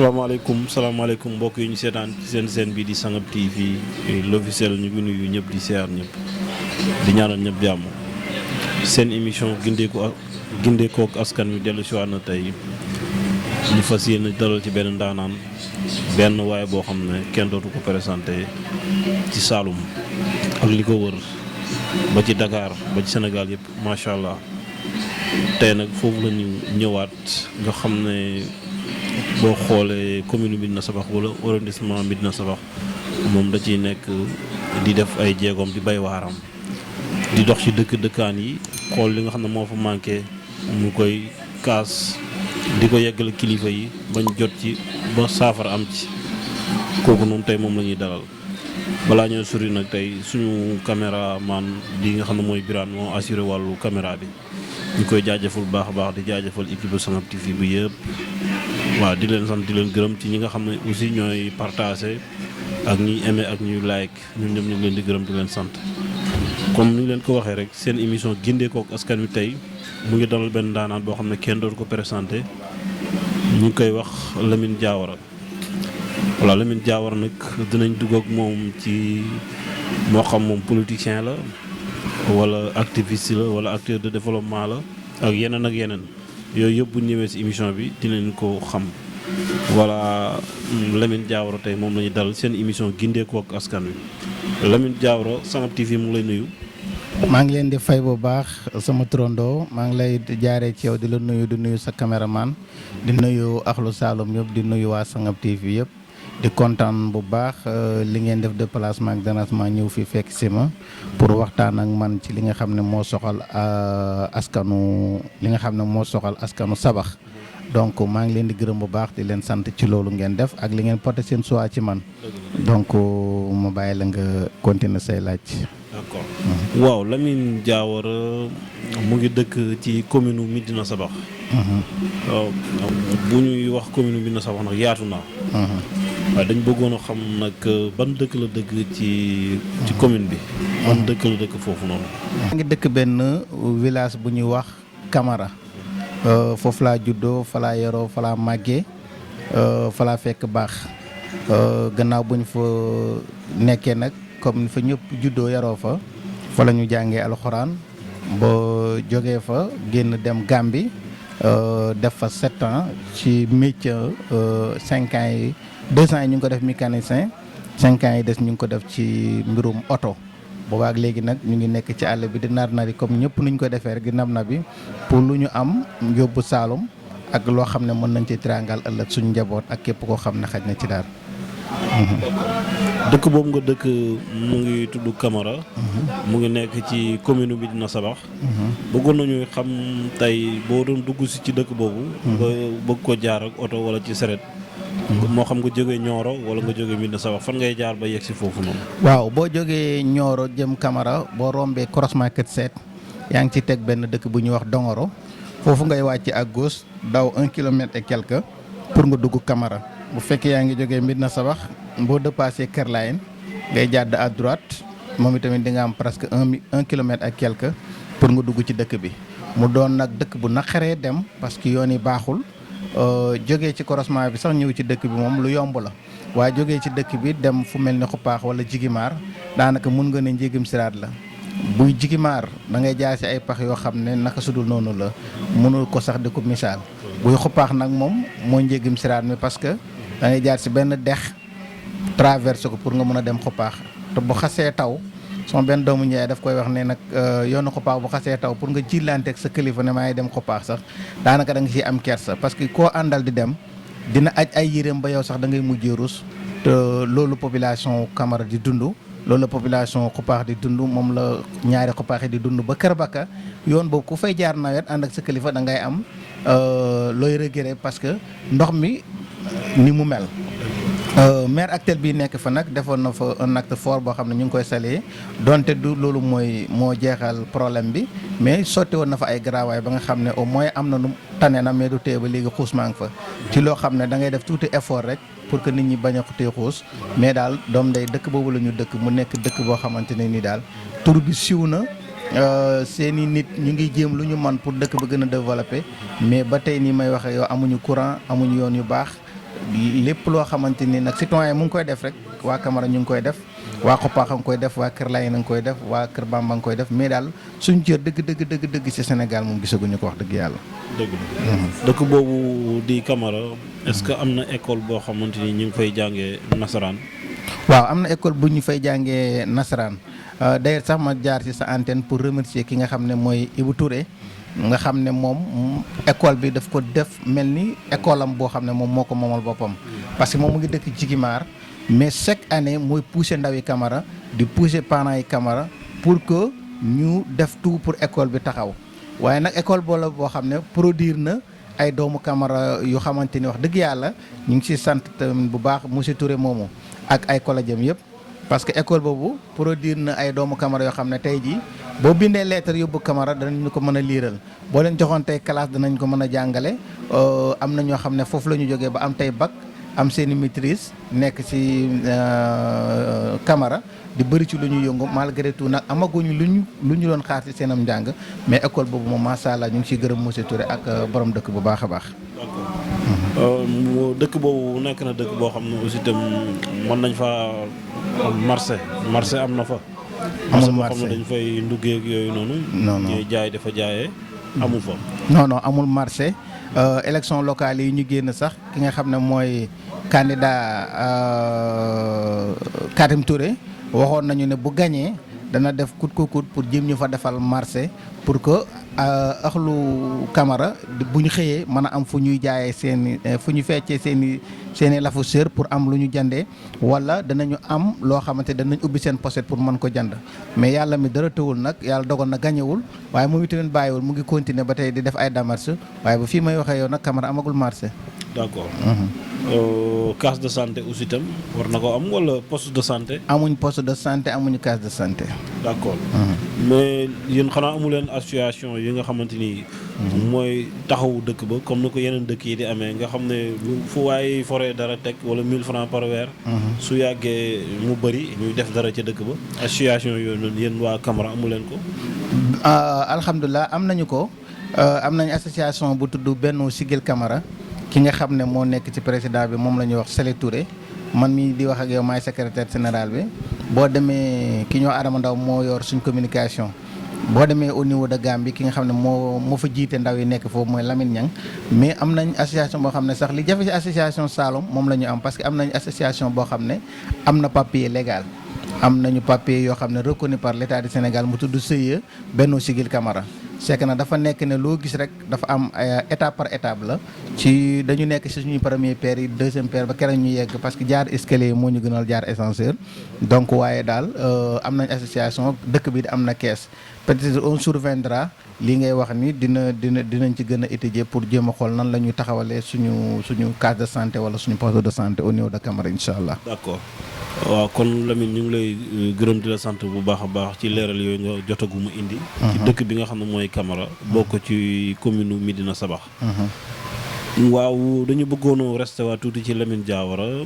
salaamaaleykum mbokk yi ñu seetaan ci seen scène bi di Sangap TV l'officiel ñu ngi nuyu ñëpp di siyaar ñëpp di ñaanal ñëpp jàmm seen émission gindeekoo ak askan wi dellu si waat na tey ñu fas yéene dalal ci benn ndaanaan benn waaye boo xam ne kenn dootu ko présenté ci Saloum ak li ko wër ba ci Dakar ba ci Sénégal yëpp macha allah tey nag foofu la ñu ñëwaat nga xam ne. boo xoolee commune Médina Sabakh wala arrondissement Médina Sabakh moom da ciy nekk di def ay jéegoom di bay waaram di dox ci dëkkaan yi xool li nga xam ne moo fa manqué mu koy kaas di ko yeggale kilifa yi bañ jot ci ba saafara am ci kooku noonu tey moom la ñuy dalal balaa ñoo sori nag tey suñu caméraman di nga xam ne mooy Birane moo assuré wàllu caméra bi ñu koy jaajëful baax a baax di jaajëfal équipe Sangap TV bi yëpp. waaw di leen sant di leen gërëm ci ñi nga xam ne aussi ñooy partagé ak ñuy aimé ak ñuy like ñun ñëpp ñu ngi leen di gërëm di leen sant comme ni ñu leen ko waxee rek seen émission gindeekoo ak askan wi tey mu ngi dalal benn daanaan boo xam ne kenn dootu ko présenté ñu ngi koy wax Lamine Diawara voilà Lamine Diawara nag dinañ dugg ak moom ci moo xam moom politicien la wala activiste la wala acteur de développement la ak yeneen yooyu yëpp bu ñëwee ci émission bi dinañ ko xam voilà Lamine Diawara tey moom la ñu dal seen émission gindeekoo ak askan wi Lamine Diawara Sangap TV mu ngi lay nuyu. maa ngi leen di fay bu baax sama turandoo maa ngi lay jaaree ci yow di la nuyu di nuyu sa caméraman di nuyu axlu Saloum yëpp di nuyu waa Sangap TV yëpp di kontaan bu baax li ngeen def déplacement ak dérangement ñëw fi fekk si ma pour waxtaan ak man ci li nga xam ne moo soxal askanu Sabakh donc maa ngi leen di gërëm bu baax di leen sant ci loolu ngeen def ak li ngeen porté seen choix ci man donc ma bàyyi la nga continuer say laaj. d'accord waaw Lamine Diawara mu ngi dëkk ci commune Médina Sabakh. bu ñuy wax commune Médina Sabakh nag yaatu na. waaye dañ bëggoon a xam nag ban dëkk la dëkk ci commune bi. ban dëkk la dëkk foofu noonu. maa ngi dëkk benn village bu ñuy wax Camara foofu laa juddoo fa laa yaroo fa laa màggee fa laa fekk baax gannaaw bu ñu fa nekkee nag comme fa ñëpp juddoo yaroo fa la ñu jàngee alxuraan boo jógee fa génn dem Gambie def fa 7 ans ci métier 5 ans yi 2 ans yi ñu ngi ko def mécanicien 5 ans yi des ñu ngi ko def ci mbirum oto boobaak léegi nag ñu ngi nekk ci àll bi di nar-nari comme ñëpp nuñ ko defee rek di nab bi pour lu ñu am yóbbu Saloum ak loo xam ne mën nañ ci triangle ëllëg suñu njaboot ak képp koo xam ne xaj na ci daal. dëkk boobu nga dëkk mu ngi tudd Camara. mu ngi nekk ci commune bi Médina Sabakh. bëggoon nañu xam tey boo doon dugg si ci dëkk boobu. nga bëgg ko jaar ak oto wala ci saret moo xam nga jógee Nioro wala nga jógee Médina Sabakh fan ngay jaar ba yegg si foofu noonu. waaw boo jógee Nioro jëm Camara boo rombee croisement Kër Seet yaa ngi ci teg benn dëkk bu ñuy wax Dongoro foofu ngay wàcc ak gauche daw 1 kilomètre et quelque pour nga dugg Camara bu fekkee yaa ngi jógee Médina Sabakh boo dépassé Kër Layen ngay jàdd à droite moom itamit di nga am presque 1 kilomètre ak quelque pour nga dugg ci dëkk bi mu doon nag dëkk bu naqaree dem parce que yoon yi baaxul. jógee ci croisement bi sax ñëw ci dëkk bi moom lu yomb la waaye jógee ci dëkk bi dem fu mel ni Xupaax wala Jigimaar daanaka mun nga ne njégim siraat la buy Jigimaar da ngay jaar ci ay pax yoo xam ne naka sudul noonu la mënul ko sax di ko misaal buy Xupaax nag moom mooy njégim siraat mi parce que da ngay jaar ci benn dex traversé ko pour nga mën a dem Xupaax te bu xasee taw sama benn doomu Njaay daf koy wax ne nag yoonu Xupaax bu xasee taw pour nga jilanteeg sa kilifa ne maa ngi dem Xupaax sax daanaka da nga ciy am kersa parce que koo àndal di dem dina aj ay yéreem ba yow sax da ngay mujjee rus te loolu population Camara di dund loolu la population Xupaax di dund moom la ñaari Xupaax yi di dund ba Kër Bakka yoon boobu ku fay jaar nawet ànd ak sa kilifa da ngay am looy regret parce que ndox mi ni mu mel. maire actuel bi nekk fa nag defoon na fa un acte fort boo xam ne ñu ngi koy saluer donte du loolu moo jeexal problème bi mais sotti woon na fa ay garaawaay ba nga xam ne au moins am na nu tane na mais du tee ba léegi xuus maa ngi fa ci loo xam ne da ngay def tuuti effort rek pour que nit ñi bañ a tee xuus mais daal doom day dëkk boobu la ñu dëkk mu nekk dëkk boo xamante ne ni daal tur bi siw na seeni nit ñu ngi jéem lu ñu man pour dëkk ba gën a développer mais ba tey nii may waxe yow amuñu courant amuñu yoon yu baax lépp loo xamante ni nag citoyen mu ngi koy def rek waa Camara ñu ngi koy def waa Xoppaax a ngi koy def waa Kër Laye na ngi koy def waa Kër Bamba ngi koy def mais daal suñu cër dëgg ci Sénégal moom gisaguñu ko wax dëgg yàlla. dëgg la dëkk boobu di Camara est-ce que am na école boo xamante ni ñu ngi fay jàngee nasaraan. waaw am na école bu ñu fay jàngee nasaraan d'ailleurs sax ma jaar ci sa antenne pour remercier ki nga xam ne mooy Ibou Touré nga xam ne moom école bi daf ko def mel ni école am boo xam ne moom moo ko moomal boppam. parce que moom mu ngi dëkk Jigimar mais chaque année mooy pousser ndawi Camara di pousser parents yi Camara pour que ñu def tout pour école bi taxaw waaye nag école boo la boo xam ne produire na ay doomu Camara yu xamante ni wax dëgg yàlla ñu ngi ciy sant tamit bu baax monsieur Touré moomu ak ay collègues am yëpp. parce que école boobu produire na ay doomu Camara yoo xam ne tey jii boo bindee lettre yóbbu Camara danañ ko mën a liiral boo leen joxoon tey classe danañ ko mën a jàngale am na ñoo xam ne foofu la ñu jógee ba am tey bac am seeni maîtrise nekk ci Camara di bëri ci lu ñu yëngu malgré tout nag amaguñu lu ñu doon xaar ci seenam njàng mais école boobu moom macha allah ñu ngi ciy gërëm monsieur Touré ak borom dëkk bu baax a baax. dëkk boobu nekk na dëkk boo xam ne aussi itam mën nañ fa marché am na fa. amul marché boo xam ne dañ fay nduggee ak yooyu noonu. non ñuy jaay dafa jaayee amul fa. non amul marché élection locale yi ñu génn sax ki nga xam ne mooy candidat Karim Touré waxoon nañu ne bu gañee dana def coûte que coûte pour jëm ñu fa defal marché pour que axlu Camara bu ñu xëyee mën a am fu ñuy jaayee fu ñu feccee seen i lafu sër pour am lu ñu jëndee wala danañu am loo xamante danañ ubbi seen pochette pour mën ko jënd mais yàlla mi dara tëwul nag yàlla dogal na gañewul waaye moom itamit bàyyiwul mu ngi continuer ba tey di def ay démarches waaye ba fii may waxee yow nag Camara amagul marché. d'accord. case de santé aussi itam war na ko am wala poste de santé. amuñ poste de santé amuñu case de santé. d'accord. mais yéen xanaa amu leen association yi nga xamante ni. mooy taxawu dëkk ba comme ni ko yeneen dëkk yi di amee nga xam ne fu waaye foree dara teg wala 1000 francs par weer. su yàggee mu bëri ñuy def dara ca dëkk ba association yooyu noonu yéen waa Camara amu leen ko. alhamdulilah am nañu ko am nañu association bu tudd Benno Siggil Camara. ki nga xam ne moo nekk ci président bi moom la ñuy wax Sele Touré man mii di wax ak yow maay secrétaire général bi boo demee ki ñoo Adama Ndaw moo yor suñ communication boo demee au niveau de Gambie ki nga xam ne moo fa jiite ndaw yi nekk foofu mooy Lamine Niang mais am nañ association boo xam ne sax li jafe ci association Saloum moom la ñu am parce que am nañ association boo xam ne am na papier légal am nañu papier yoo xam ne reconnu par l'État du Sénégal mu tudd CIE Benno Siggil Camara c'est que nag dafa nekk ne loo gis rek dafa am étape par étape la ci dañu nekk ci suñu premier paire yi deuxième paire ba keroog ñu yegg parce que jaar escalier moo ñu gënal jaar ascenseur donc waaye daal am nañ association dëkk bi am na kees peut-être on surviendra lii ngay wax ni dinañ ci gën a étudier pour jéem a xool nan la ñuy taxawalee suñu case de santé wala suñu poste de santé au niveau de Camara incha allah. d'accord waaw kon Lamine ñu ngi lay gërëm di la sant bu baax a baax ci leeral yooyu nga jotaguma indi. ci dëkk bi nga xam ne mooy Camara. bokk ci commune Médina Sabakh. waaw dañu bëggoon resté waa tuuti ci Lamine Diawara.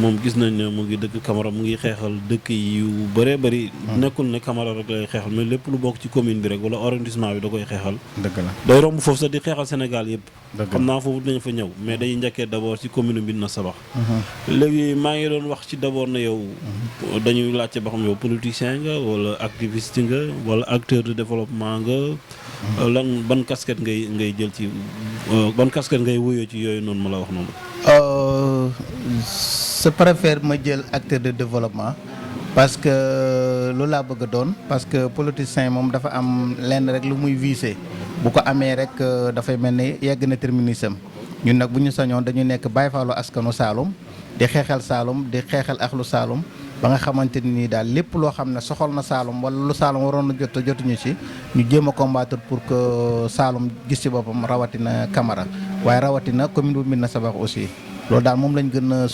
moom gis nañ ne mu ngi dëkk Camara mu ngi xeexal dëkk yu bëree bëri. nekkul ne Camara rek lay xeexal mais lépp lu bokk ci commune bi rek wala arrondissement bi da koy xeexal. dëgg la day romb foofu sax di xeexal Sénégal yëpp. dëgg xam naa foofu dinañ fa ñëw mais dañuy njëkkee d'abord ci commune Médina Sabakh. léegi maa ngi doon wax ci d'abord na yow. dañuy laajte ba xam yow politicien nga wala activiste nga wala acteur de développement nga. lan ban casquette ngay jël ci ban casquette ngay wuyoo ci yooyu noonu ma la wax noonu. je préfère ma jël acteur de développement parce que loolu laa bëgg a doon parce que politicien moom dafa am lenn rek lu muy visé bu ko amee rek dafay mel ni yegg na terminus am ñun nag bu ñu sañoon dañu nekk Baye Fallou askanu Saloum di xeexal Saloum di xeexal axlu Saloum ba nga xamante ni daal lépp loo xam ne soxal na Saloum wala lu Saloum waroon na jotuñu ci ñu jéem a combattre pour que Saloum gis ci boppam rawatina Camara waaye rawatina commune bu Médina Sabakh aussi loolu daal moom lañ gën a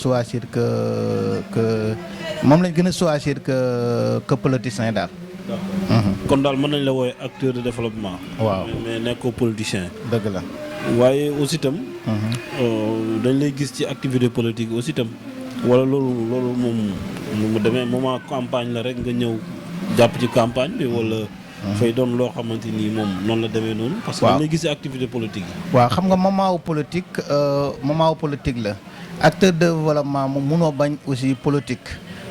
choisir que politicien daal. kon daal mën nañ la wooye acteur de développement. waaw mais nekkoo politicien. dëgg la. waaye aussi itam. dañ lay gis ci activité politique aussi itam. wala loolu moom mu demee moment campagne la rek nga ñëw jàpp ci campagne bi wala. fay doon loo xamante ni moom noonu la demee noonu. parce que dañ lay gis ci activité politique yi. waaw xam nga moment wu politique la acteur de développement mu munoo bañ aussi politique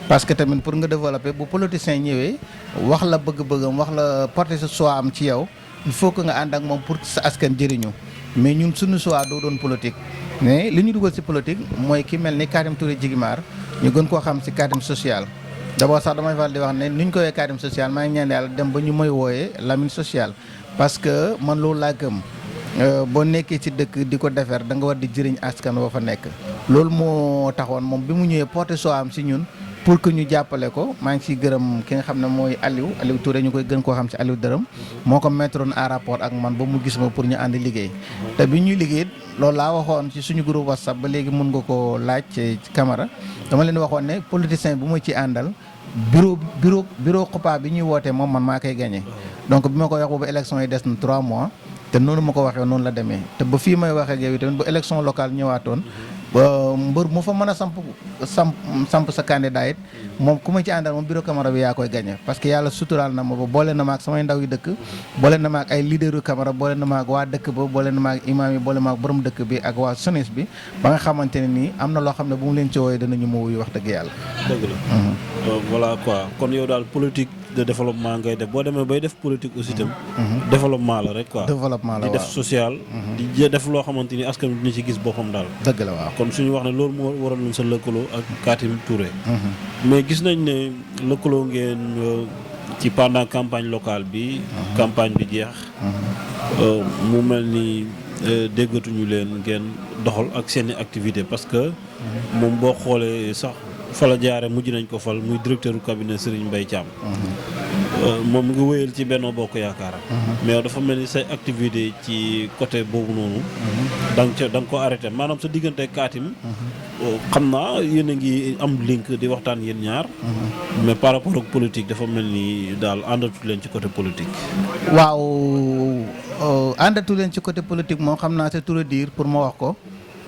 parce que tamit pour nga développer bu politicien ñëwee wax la bëgg-bëggam wax la porter sa choix am ci yow il faut que nga ànd ak moom pour sa askan jëriñu mais ñun suñu choix doo doon politique mais li ñu dugal ci politique mooy ki mel ni Katim Touré Jigimar ñu gën koo xam ci Katim social d'abord sax damay faral di wax ne ni ñu ko woowee Katim social maa ngi ñaan yàlla dem ba ñu may wooyee Lamine social parce que man loolu laa gëm boo nekkee ci dëkk di ko defar da nga war di jëriñ askan wa fa nekk loolu moo taxoon moom bi mu ñëwee porté soo am ci ñun pour que ñu jàppale ko maa ngi ciy gërëm ki nga xam ne mooy Aliou Touré ñu koy gën koo xam ci Aliou Dërëm moo ko mettre en rapport ak man ba mu gis ma pour ñu ànd liggéey te bi ñuy liggéey loolu laa waxoon ci suñu groupe WhatsApp ba léegi mun nga koo laaj ci Camara dama leen waxoon ne politicien bu ma ci àndal bureau xuppaa bi ñuy wootee moom man maa koy gagné donc bi ma ko wax boobu élection yi des na 3 mois te noonu ma ko waxee noonu la demee te ba fii may waxee ak yow tamit bu élection locale ñëwaatoon mbër mu fa mën a samp sa candidat it moom ku ma ci àndal moom bureau Camara bi yaa koy gagné parce que yàlla suturaal na ma ba boole na ma ak samay ndaw yi dëkk boole na ma ak ay leaderu Camara boole na ma ak waa dëkk ba boole na ma ak imaam yi boole ma ak borom dëkk bi ak waa sonis bi ba nga xamante ne nii am na loo xam ne bu mu leen ci wooyee danañu ma wuyu wax dëgg yàlla. dëgg la voilà quoi kon yow daal politique de développement ngay def boo demee bay def politique aussi itam développement la rek quoi. développement la di def social. di def loo xamante ni askan wi dina ci gis boppam daal. dëgg la waaw kon suñu wax ne loolu moo waral sa lëkkaloo ak Katim Touré. mais gis nañ ne lëkkaloo ngeen ci pendant campagne locale bi. campagne bi jeex. mu mel ni déggatuñu leen ngeen doxal ak seeni activité parce que moom boo xoolee sax fa la jaare mujj nañ ko fal muy directeur du cabinet Serigne Mbaye Thiam. moom mu ngi wéyal ci Benno Bokk Yaakaar. mais dafa mel ni say activité ci côté boobu noonu. da nga ko arrêté maanaam sa diggante Katim. xam naa yéen a ngi am link di waxtaan yéen ñaar. mais par rapport ak politique dafa mel ni daal àndatu leen ci côté politique. waaw àndatu leen ci côté politique moom xam naa c'est trop dire pour ma wax ko.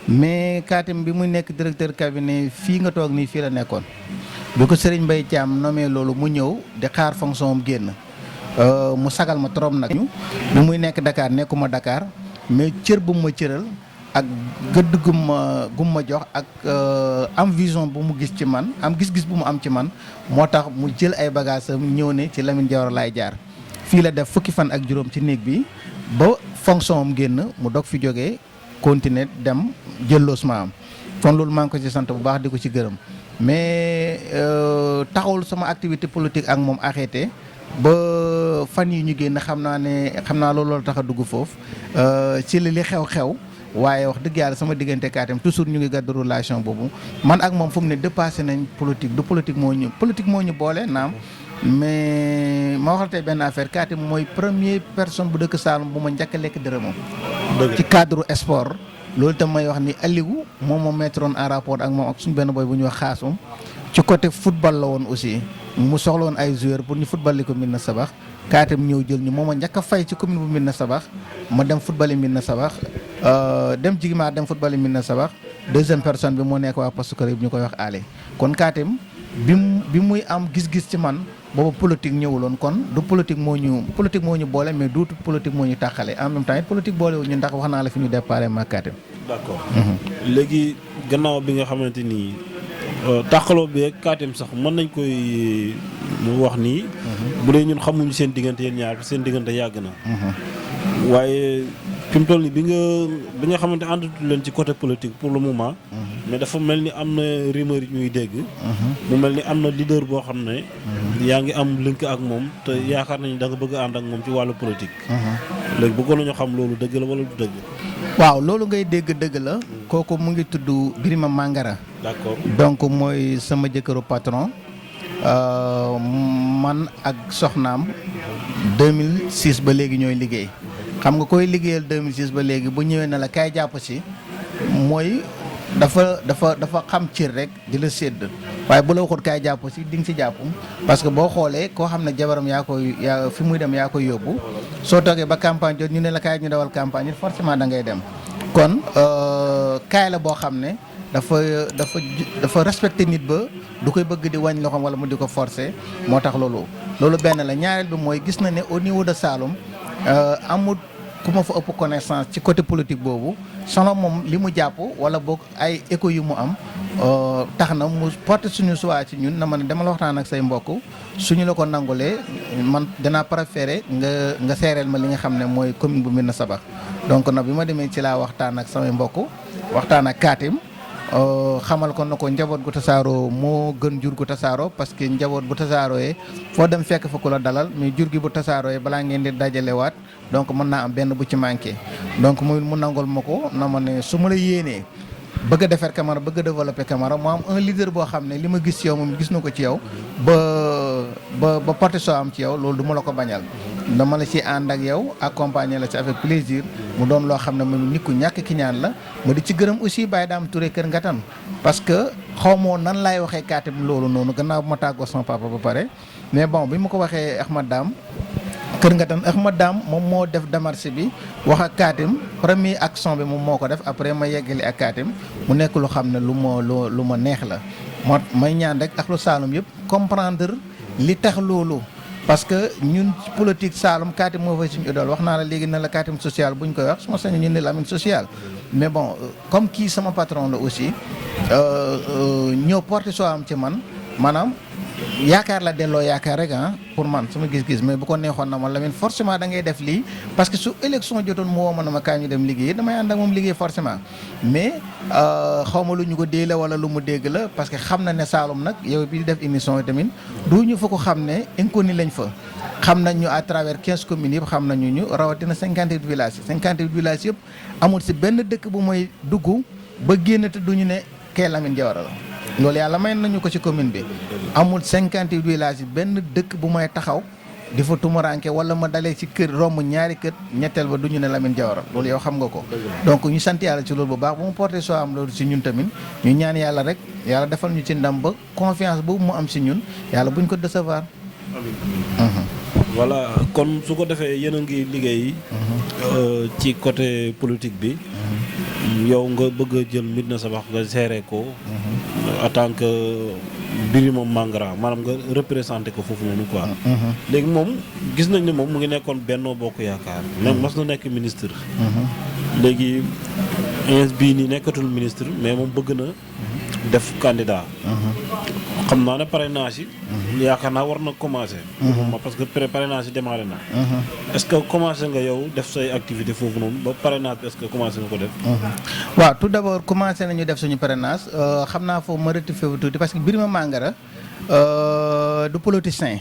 mais Katim bi muy nekk directeur cabinet fii nga toog nii fii la nekkoon bi ko Serigne Mbaye Thiam nommé loolu mu ñëw di xaar fonction am génn mu sagal ma trop nag. bi muy nekk Dakar nekkuma Dakar mais cër bu ma cëral ak gëdd gu ma jox ak am vision bu mu gis ci man am gis-gis bu mu am ci man moo tax mu jël ay bagages am ñëw ne ci Lamine Diawara laay jaar fii la def fukki fan ak juróom ci néeg bi ba fonction am génn mu dog fi jógee. continuer dem jël loosma am kon loolu maa ngi ko ci sant bu baax di ko ci gërëm mais taxawul sama activité politique ak moom arrêté ba fan yi ñu génn xam naa loolu tax a dugg foofu ci li xew-xew waaye wax dëgg yàlla sama diggante Katim toujours ñu ngi gàddu relation boobu man ak moom fu mu ne dépassé nañ politique du politique moo ñu boole naam mais ma waxal tey benn affaire Katim mooy première personne bu dëkk Saloum bu ma njëkk a lekk dërëmam ci cadre sport loolu tam may wax ni Aliou moom moo mettre en rapport ak moom ak suñu benn boy bu ñuy wax xaasum ci côté football la woon aussi mu soxla woon ay joueurs pour ñu football li ko Médina Sabax Katim ñëw jël ñu moom a njëkk a fay ci commune bu Médina Sabax ma dem football Médina Sabax dem Jigima dem football Médina Sabax deuxième personne bi moo nekk waa poste kër bi ñu koy wax Ale kon Katim bi muy am gis-gis ci man boobu politique ñëwuloon kon du politique moo ñu boole mais duutu politique moo ñu tàqale en même temps it politique boolewul ñu ndax wax naa la fi ñu déparé ma Katim. d'accord léegi gannaaw bi nga xamante ni tàqaloo bi ak Katim sax mën nañ koy wax nii. bu dee ñun xamuñu seen diggante yéen ñaar seen diggante yàgg na. waaye fi mu toll nii bi nga xamante àndatu leen ci côté politique pour le moment. mais dafa mel ni am na rumeur yi ñuy dégg. mu mel ni am na leader boo xam ne. yaa ngi am link ak moom te yaakaar nañu da nga bëgg a ànd ak moom ci wàllu politique. léegi bëggoon nañu xam loolu dëgg la wala du dëgg. waaw loolu ngay dëgg la. kooku mu ngi tudd Birima Mangara. d'accord donc mooy sama jëkkëru patron. man ak soxnaam 2006 ba léegi ñooy liggéey. xam nga koy liggéeyal 2006 ba léegi bu ñëwee na la kaay jàpp si mooy dafa xam cër rek di la sédd waaye bu la waxut kaay jàpp si di nga si jàpp parce que boo xoolee koo xam ne jabaram yaa fi muy dem yaa koy yóbbu soo toogee ba campagne jot ñu ne la kaay ñu dawal campagne forcément da ngay dem kon kaay la boo xam ne dafa respecté nit ba du koy bëgg di wàññi loxoom wala mu di ko forcer moo tax loolu benn la ñaareel bi mooy gis na ne au niveau de Saloum amul ku ma fa ëpp connaissance ci côté politique boobu selon moom li mu jàpp wala boog ay écho yu mu am tax na mu porte suñu choix ci ñun na ma ne demal waxtaan ak say mbokk suñu la ko nangulee man danaa préféré nga seereel ma li nga xam ne mooy commune bu Médina Sabakh donc nag bi ma demee ci laa waxtaan ak samay mbokk waxtaan ak Katim xamal ko na ko njaboot gu tasaaroo moo gën jur gu tasaaroo parce que njaboot bu tasaarooyee foo dem fekk fa ku la dalal mais jur gi bu tasaarooyee balaa ngeen di dajalewaat donc mën naa am benn bu ci manqué donc mu nangul ma ko na ma ne su ma la yéenee bëgg a defar Camara bëgg a développer Camara mu am un leader boo xam ne li ma gis ci yow moom gis na ko ci yow ba porte soo am ci yow loolu du ma la ko bañal dama la ci ànd ak yow accompagner la ci avec plaisir mu doon loo xam ne moom nit ku ñàkk ki ñaan la ma di ci gërëm aussi Baye Dame Touré Kër Ngatan parce que xaw moo nan laay waxee Katim loolu noonu gannaaw bu ma tàggoo sama papa ba pare mais bon bi ma ko waxee Ahmad Dame Kër Ngatan Ahmad Dame moom moo def démarche bi wax ak Katim premier action bi moom moo ko def après ma yeggali ak Katim mu nekk lu xam ne lu ma neex la moo may ñaan rek ak lu Saloum yëpp comprendre li tax loolu parce que ñun politique Saloum Katim moo fay suñu idole wax naa la léegi ne la Katim social bu ñu koy wax su ma sañoon ñu ne Lamine social mais bon comme kii sama patron la aussi ñëw porté soo am ci man maanaam yaakaar la delloo yaakaar rek pour man sama gis-gis mais bu ko neexoon na ma Lamine forcément da ngay def lii parce que su élection jotoon mu woo ma na ma kaay ñu dem liggéey damay ànd ak moom liggéey forcément mais xaw ma lu ñu ko dee la wala lu mu dégg la parce que xam na ne Saloum nag yow bi di def émission yi tamit du ñu fa ko xam ne inconnu lañ fa xam nañ ñu à travers 15 communes yëpp xam nañu ñu rawatina 58 villages 58 villages yëpp amul si benn dëkk bu mooy dugg ba génn te duñu ne kee Lamine Diawara la loolu yàlla may nañu ko ci commune bi amul 58 villages yi benn dëkk bu may taxaw di fa tumuranke wala ma dalee ci kër romb ñaari kër ñetteel ba du ñu ne Lamine Diawara loolu yow xam nga ko donc ñu sant yàlla ci loolu bu baax bu mu porté soo am loolu si ñun tamit ñu ñaan yàlla rek yàlla defal ñu ci ndam ba confiance boobu mu am si ñun yàlla buñ ko décevoir. voilà kon su ko defee yéen a ngi liggéey ci côté politique bi yow nga bëgg a jël Médina Sabakh nga géré ko en tant que Birima Mangara maanaam nga représenté ko foofu noonu quoi léegi moom gis nañ ne moom mu ngi nekkoon Benno Bokk Yaakaar même mas na nekk ministre léegi ins bii nii nekkatul ministre mais moom bëgg na def candidat xam naa ne parrainage yi yaakaar naa war na commencé parce que parrainage yi démarré na est-ce que commencé nga yow def say activité foofu noonu ba parrainage bi est-ce que commencé nga ko def waaw tout d'abord commencé nañu def suñu parrainage xam naa foofu ma rectifié wu tuuti parce que Birima Mangara du politicien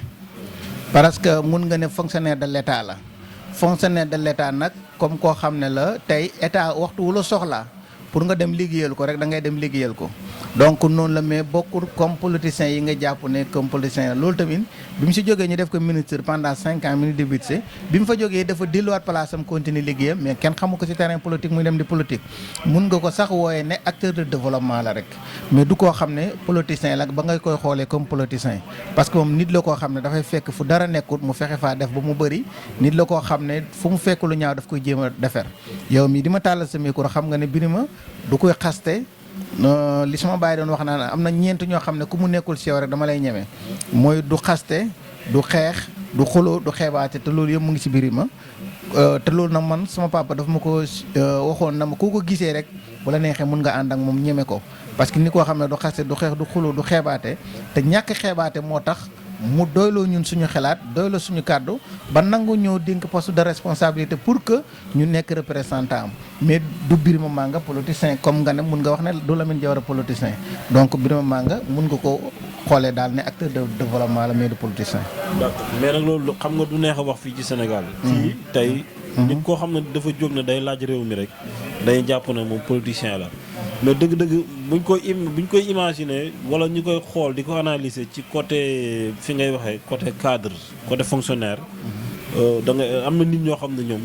parce que mun nga ne fonctionnaire de l'État la fonctionnaire de l'État nag comme koo xam ne la tey état waxtu wu la soxlaa pour nga dem liggéeyal ko rek da ngay dem liggéeyal ko donc noonu la mais bokkul comme politiciens yi nga jàpp ne comme politicien la loolu tamit bi mu si jógee ñu def ko ministre pendant 5 ans ministre du budget bi mu fa jógee dafa delluwaat place am continuer liggéeyam mais kenn xamu ko si terrain politique muy dem di politique mun nga ko sax wooyee ne acteur de développement la rek mais du koo xam ne politicien la ba nga koy xoolee comme politicien parce que moom nit la koo xam ne dafay fekk fu dara nekkut mu fexe faa def ba mu bëri nit la koo xam ne fu mu fekk lu ñaaw daf koy jéem a defer yow mii di ma tàllal sa micro xam nga ne Birima du koy xaste li sama baay doon wax naan am na ñeent ñoo xam ne ku mu nekkul si yow rek dama lay ñeme mooy du xaste du xeex du xuloo du xeebaate te loolu yëpp mu ngi si Birima te loolu nag man sama papa daf ma ko waxoon na ma ku ko gisee rek bu la neexee mun nga ànd ak moom ñeme ko parce que ni koo xam ne du xaste du xeex du xuloo du xeebaate te ñàkk xeebaate moo tax mu doyloo ñun suñu xalaat doyloo suñu kàddu ba nangu ñëw dénk poste de responsabilité pour que ñu nekk représentant am mais du Birima Manga politicien comme nga ne mun nga wax ne du Lamine Diawara politicien donc Birima Manga mun nga ko xoolee daal ne acteur de développement la mais du politicien. d'accord mais nag loolu xam nga du neex a wax fii ci Sénégal. fii tey. nit koo xam ne dafa jóg ne day laaj réew mi rek day jàpp ne moom politicien la mais dëgg-dëgg buñ koy imaginer wala ñu koy xool di ko analyser ci côté fi ngay waxee côté cadre côté fonctionnaire da nga am na nit ñoo xam ne ñoom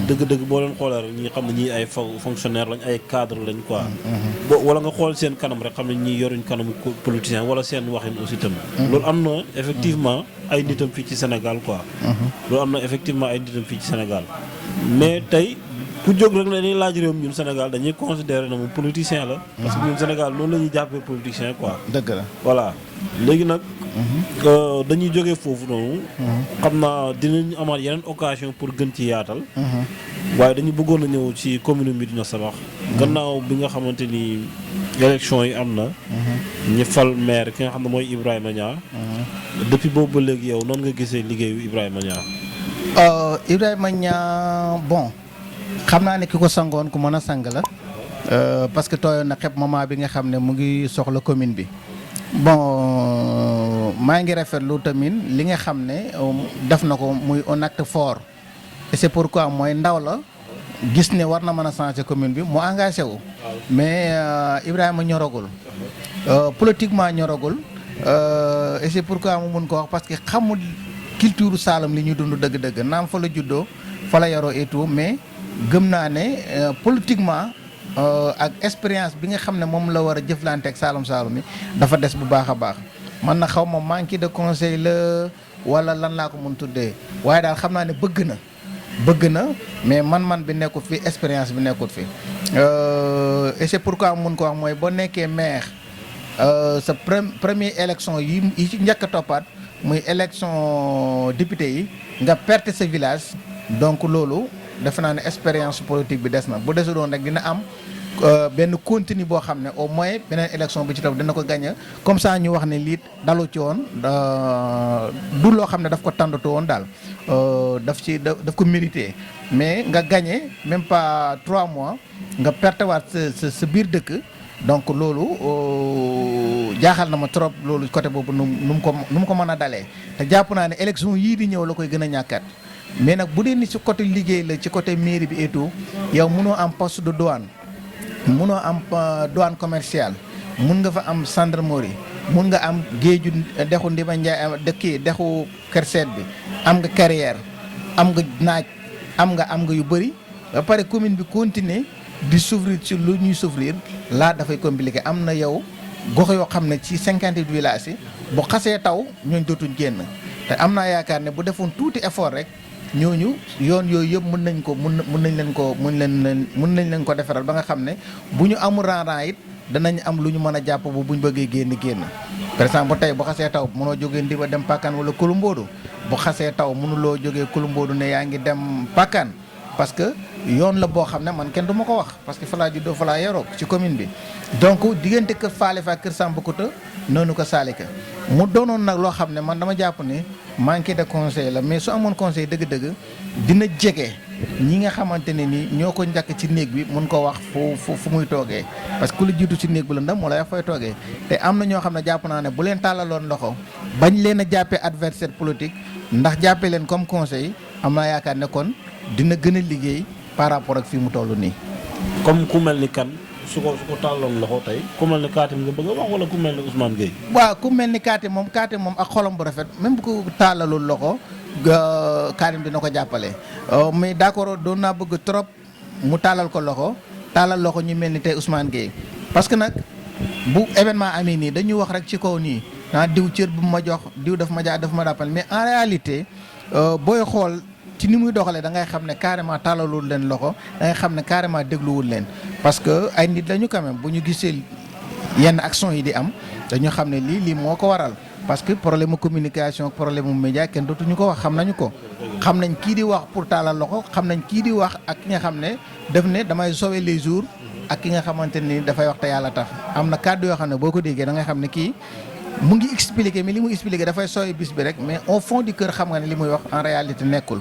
dëgg-dëgg boo leen xoolee rek ñi xam ne ñii ay fonctionnaire lañ ay cadre lañ quoi wala nga xool seen kanam rek xam ne ñii yoruñ kanamu politicien wala seen waxin aussi tam loolu am na effectivement ay nitam fii ci Sénégal quoi loolu am na effectivement ay nitam fii ci Sénégal mais tey ku jóg rek ne dañuy laaj réew mi ñun Sénégal dañuy considérer na moom politicien la. parce que ñun Sénégal noonu la ñuy jàppee politicien quoi. dëgg la voilà léegi nag. dañuy jógee foofu noonu. xam naa dinañ amaat yeneen occasion pour gën ci yaatal. waaye dañu bëggoon a ñëw ci commune Médina Sabakh. gannaaw bi nga xamante ni élection yi am na. ñi fal maire ki nga xam ne mooy Ibrahima Niang. depuis boobu ba léegi yow noonu nga gisee liggéeyu Ibrahima Niang. Ibrahima Niang bon xam naa ne ki ko sangoon ku mën a sang la. parce que tooyoon na xepp moment bi nga xam ne mu ngi soxla commune bi. bon maa ngi rafetlu tamit li nga xam ne def na ko muy un acte fort et c'est pourquoi mooy ndaw la gis ne war na mën a changer commune bi mu engagé wu. mais Ibrahima ñoragul. Politiquement ñoragul. Et c'est pourquoi mu mun ko wax parce que xamul culture Saloum li ñuy dund dëgg-dëgg naam fa la juddoo fa la yaroo et tout mais gëm naa ne politiquement. Ak expérience bi nga xam ne moom la war a jëflante ak Saloum Saloum yi dafa des bu baax a baax man na xaw ma manque de conseil la wala lan laa ko mun tuddee waaye daal xam naa ne bëgg na mais man bi nekkut fi expérience bi nekkut fi et c'est pourquoi mun ko wax mooy boo nekkee maire sa première élection yi ci njëkk a toppaat muy élection député yi nga perte sa village donc loolu defe naa ne expérience politique bi des na bu desu doon rek dina am benn continue boo xam ne au moins beneen élection bi ci topp dina ko gagné comme ça ñu wax ne lii dalu ci woon du loo xam ne daf ko tàndatu woon daal daf ko mérité mais nga gagné même pas 3 mois nga pertewaat sa biir dëkk donc loolu jaaxal na ma trop loolu côté boobu nu mu ko mën a dalee te jàpp naa ne élection yii di ñëw la koy gën a ñàkkaat mais nag bu dee ni ci côté liggéey la ci côté mairie bi et tout yow mënoo am poste de douane mënoo am douane commerciale mun nga fa am gendarmerie mun nga am géeju dexu Ndima Ndiaye dexu Kër Seet bi am nga carrière am nga naaj am nga yu bëri ba pare commune bi continuer di souffrir ci lu ñuy souffrir laa dafay compliqué am na yow gox yoo xam ne ci 58 villages yi bu xasee taw ñooñ dootuñ génn te am naa yaakaar ne bu defoon tuuti effort rek ñooñu yoon yooyu yëpp mën nañ leen ko defaral ba nga xam ne bu ñu amul rang it danañ am lu ñu mën a jàpp bu buñ bëggee génn par exemple tey bu xasee taw mënoo jógee Ndiba dem Pakane wala Kouloumbodou bu xasee taw mënuloo jógee Kouloumbodou ne yaa ngi dem Pakane parce que yoon la boo xam ne man kenn du ma ko wax parce que fa laa juddoo fa laa yaroo ci commune bi donc diggante kër Faalifa ak kër Sambakouta noonu ko Salika mu doonoon nag loo xam ne man dama jàpp ne manque de conseil la mais su amoon conseil dëgg-dëgg dina jege ñi nga xamante ne ni ñoo ko njëkk ci néeg bi mun ko wax fu muy toogee parce que ku la jiitu ci néeg bi la ndam moo lay wax fay toogee te am na ñoo xam ne jàpp naa ne bu leen tàllaloon loxo bañ leen a jàppee adversaire politique ndax jàppee leen comme conseil am naa yaakaar ne kon dina gën a liggéey par rapport ak fii mu toll nii. comme ku mel ni kan su ko tàlloon loxo tey ku mel ni Katim nga bëgg a wax wala ku mel ni Ousmane Gueye. waaw ku mel ni Katim moom ak xolam bu rafet même bu ko tàllalul loxo Katim dina ko jàppale mais d'accord doon naa bëgg trop mu tàllal ko loxo tàllal loxo ñu mel ni tey Ousmane Gueye parce que nag bu événement amee nii dañuy wax rek ci kaw nii diw cër bu ma jox diw daf ma jàppale mais en réalité booy xool. ci ni muy doxalee da ngay xam ne carrément tàllalul leen loxo da ngay xam ne carrément dégluwul leen parce que ay nit lañu quand même bu ñu gisee yenn action yi di am dañu xam ne lii moo ko waral parce que problème mu communication problème mu média kenn dootuñu ko wax xam nañu ko. xam nañ kii di wax pour tàllal loxo xam nañ kii di wax ak ki nga xam ne def ne damay sauver les jours ak ki nga xamante ni dafay wax te yàlla tax am na kàddu yoo xam ne boo ko déggee da ngay xam ne kii. mu ngi expliquer mais li mu expliquer dafay sooy bis bi rek mais au fond du cœur xam nga ne li muy wax en réalité nekkul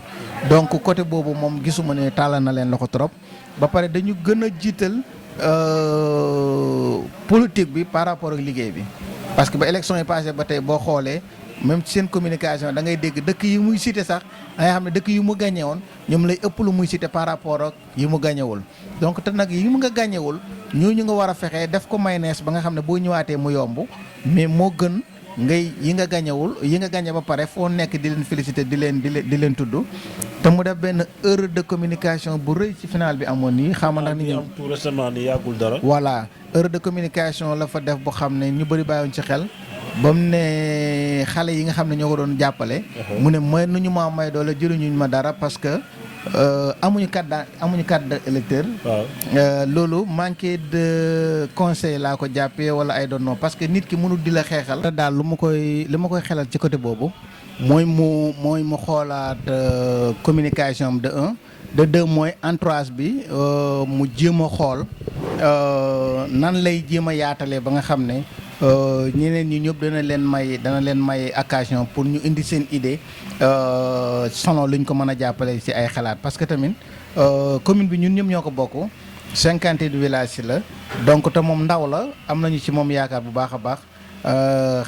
donc côté boobu moom gisuma ne tàllal na leen loxo trop ba pare dañu gën a jiital politique bi par rapport ak liggéey bi parce que ba élection yi passé ba tey boo xoolee même ci seen communication da ngay dégg dëkk yi muy cité sax da ngay xam ne dëkk yi mu gagné woon ñoom lay ëpp lu muy cité par rapport ak yi mu gagnéwul donc te nag yi mu nga gagnéwul ñooñu nga war a fexee def ko mayonnaise ba nga xam ne boo ñëwaatee mu yomb mais moo gën ngay yi nga gagnéwul yi nga gagné ba pare foo nekk di leen féliciter di leen tudd te mu def benn erreur de communication bu rëy ci final bi amoon nii xam ndax ni am tout récemment ni yàggul dara. voilà erreur de communication la fa def bu xam ne ñu bëri bàyyiwoon ci xel ba mu ne xale yi nga xam ne ñoo ko doon jàppale. mu ne may nu ñu ma may doole jëluñu ma dara parce que amuñu carte d'électeur. waaw loolu manque de conseil laa ko jàppee wala ay doon non parce que nit ki mënul di la xeexal. daal li ma koy xelal ci côté boobu mooy mu xoolaat communication am de un de deux mooy entourage bi mu jéem a xool nan lay jéem a yaatalee ba nga xam ne ñeneen ñi ñëpp dana leen may occasion pour ñu indi seen idée selon luñ ko mën a jàppale ci ay xalaat parce que tamit commune bi ñun ñëpp ñoo ko bokk 50 villages la donc te moom ndaw la am nañu ci moom yaakaar bu baax a baax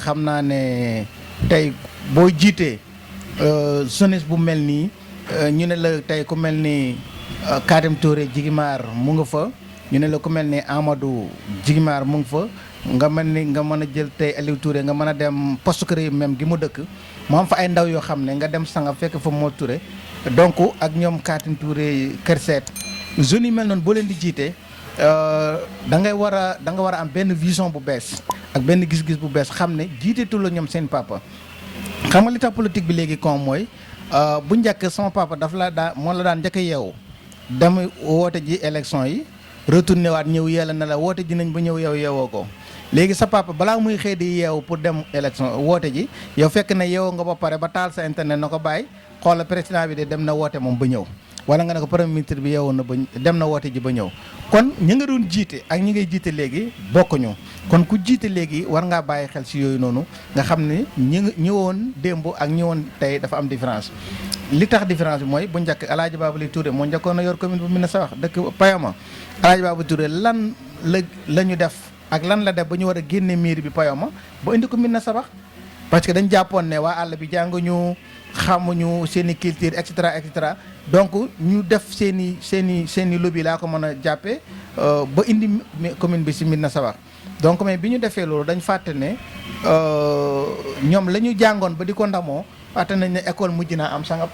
xam naa ne tey boo jiitee jeunesse bu mel nii ñu ne la tey ku mel ni Kadim Touré Jigimar mu nga fa ñu ne la ku mel ni Amadou Jigimar mu nga fa nga mën a jël tey Aliou Touré nga mën a dem poste kër yi même gi mu dëkk mu am fa ay ndaw yoo xam ne nga dem sanga fekk fa moo Touré donc ak ñoom Kadim Touré Kër Seet jeunes yi mel noonu boo leen di jiite da nga war a am benn vision bu bees ak benn gis-gis bu bees xam ne jiiteetu la ñoom seen papa xam nga li tax politique bi léegi kon mooy bu njëkk sama papa moo la daan njëkk a yeewu dem woote ji élection yi retourné waat ñëw yàlla na la woote ji nañ ba ñëw yow yeewoo ko léegi sa papa balaa muy xëy di yeewu pour dem élection woote ji yow fekk na yeewoo nga ba pare ba taal sa internet na ko bàyyi xoola président bi de dem na woote moom ba ñëw wala nga ne ko premier ministre bi yeewoon na ba dem na woote ji ba ñëw kon ñi nga doon jiite ak ñi ngay jiite léegi bokkuñu kon ku jiite léegi war ngaa bàyyi xel si yooyu noonu nga xam ne ñëwoon démb ak ñëwoon tey dafa am différence li tax différence bi mooy bu njëkk El Hadj Babali Touré moo njëkkoon a yor commune bu Médina Sabakh dëkk Payoma El Hadj Babali Touré lan la ñu def ak lan la def ba ñu war a génne mairie bi Payoma ba indi ko Médina Sabakh parce que dañ jàppoon ne waa àll bi jànguñu xamuñu seen i culture et cetera donc ñu def seen i lobby laa ko mën a jàppee ba indi commune bi si Médina Sabakh donc mais bi ñu defee loolu dañ fàtte ne ñoom la ñu jàngoon ba di ko ndamoo fàtte nañ ne école mujj naa am Sangap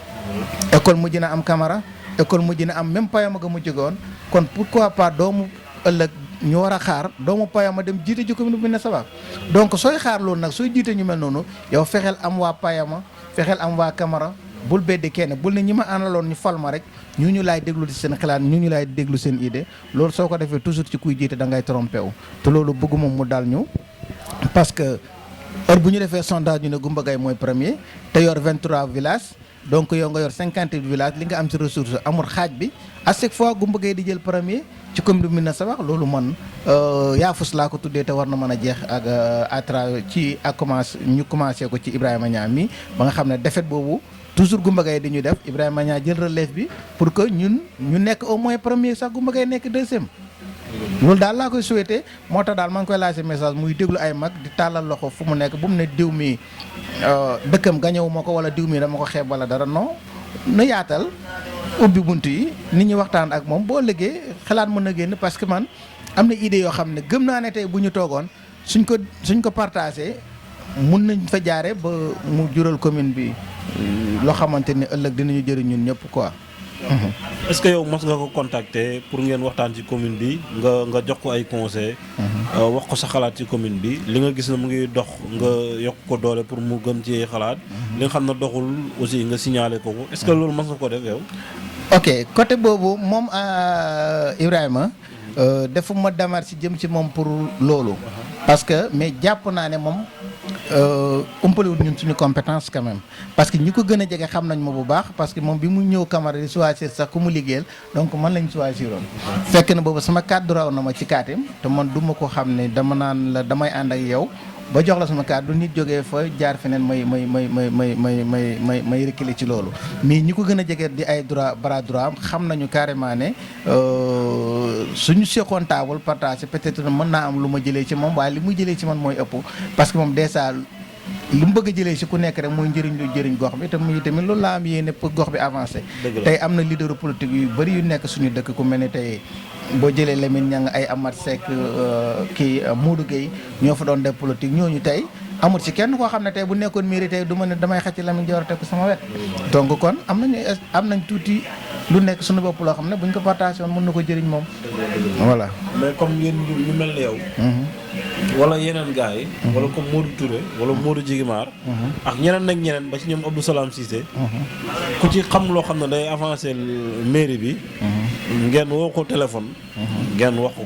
école mujj na am Camara école mujj na am même Payoma ga mujj goon kon pourquoi pas doomu ëllëg ñu war a xaar doomu Payoma dem jiite ji commune bi Médina Sabakh donc sooy xaar loolu nag sooy jiite ñu mel noonu yow fexeel am waa Payoma fexeel am waa Camara bul beddi kenn bul ne ñi ma àndaloon ñu fal ma rek ñu laay déglu ci seen xalaat ñu laay déglu seen idée loolu soo ko defee toujours ci kuy jiite da ngay trompé wu te loolu bëgguma mu dal ñu parce que heure bu ñu defee sondage ñu ne Goumba Gaye mooy premier te yor 23 villages donc yow nga yor 58 villages li nga am ci ressource amul xaaj bi à chaque fois Goumba Gaye di jël premier ci commune bi Médina Sabakh loolu man yaafus laa ko tuddee te war na mën a jeex ak à travers ñu commencé ko ci Ibrahima Niang mi ba nga xam ne défaite boobu toujours Goumba Gaye di ñu def Ibrahima Niang jël relève bi pour que ñu nekk au moins premier sax Goumba Gaye nekk deuxième. loolu daal laa koy souhaité moo tax daal maa ngi koy lancé message muy déglu ay mag di tàllal loxo fu mu nekk bu mu ne diw mi dëkkam gañewu ma ko wala diw mi dama ko xeeb wala dara non na yaatal ubbi bunt yi nit ñi waxtaan ak moom boo liggéey xalaat mën na génn parce que man am na idée yoo xam ne gëm naa ne tey bu ñu toogoon suñ ko partagé mun nañ fa jaare ba mu jural commune bi loo xamante ni ëllëg dinañu jëriñ ñun ñëpp quoi. est-ce que yow mos nga ko contacter pour ngeen waxtaan ci commune bi nga jox ko ay conseils. wax ko sa xalaat ci commune bi li nga gis ne mu ngi dox nga yokk ko doole pour mu gën ci xalaat. li nga xam ne doxul aussi nga signaler ko ko est-ce que loolu mos nga ko def yow. ok côté boobu moom Ibrahima defuma démarche ci jëm ci moom pour loolu. parce que mais jàpp naa ne moom umpaliwul ñun suñu compétence quand même parce que ñi ko gën a jege xam nañ ma bu baax parce que moom bi mu ñëw Camara di choisir sax ku mu liggéeyal donc man lañ choisiroon fekk na boobu sama kàddu raw na ma ci kaatim te man du ma ko xam ne dama naan la damay ànd ak yow ba jox la sama kàddu nit jógee fa jaar feneen may reculer ci loolu mais ñi ko gën a jege di ay droit bras droit xam nañu carrément ne suñu seqoon taabal partage peut-être mën naa am lu ma jëlee ci moom waaye li muy jëlee ci man mooy ëpp parce que moom déjà li mu bëgg a jëlee si ku nekk rek mooy njëriñ lu jëriñ gox bi te muy tamit loolu laa am yéene pour gox bi avancé tey am na leader politique yu bëri yu nekk suñu dëkk ku mel ne tey boo jëlee Lamine Niang ay Amath Seck Modou Gueye ñoo fa doon def politique ñooñu tey amul ci kenn koo xam ne tey bu nekkoon mairie tey du ma ne damay xëcc Lamine Dior teg ko sama wet donc kon am nañ tuuti lu nekk suñu bopp loo xam ne buñ ko partagé woon mën na ko jëriñ moom. voilà. mais comme yéen ñu mel ni yow. wala yeneen gars yi. wala comme Modou Touré wala Modou Jigimar. ak ñeneen ak ñeneen ba ci ñoom Abdou Salam Cissé. ku ci xam loo xam ne day avancé mairie bi. ngeen woo ko téléphone. ngeen wax ko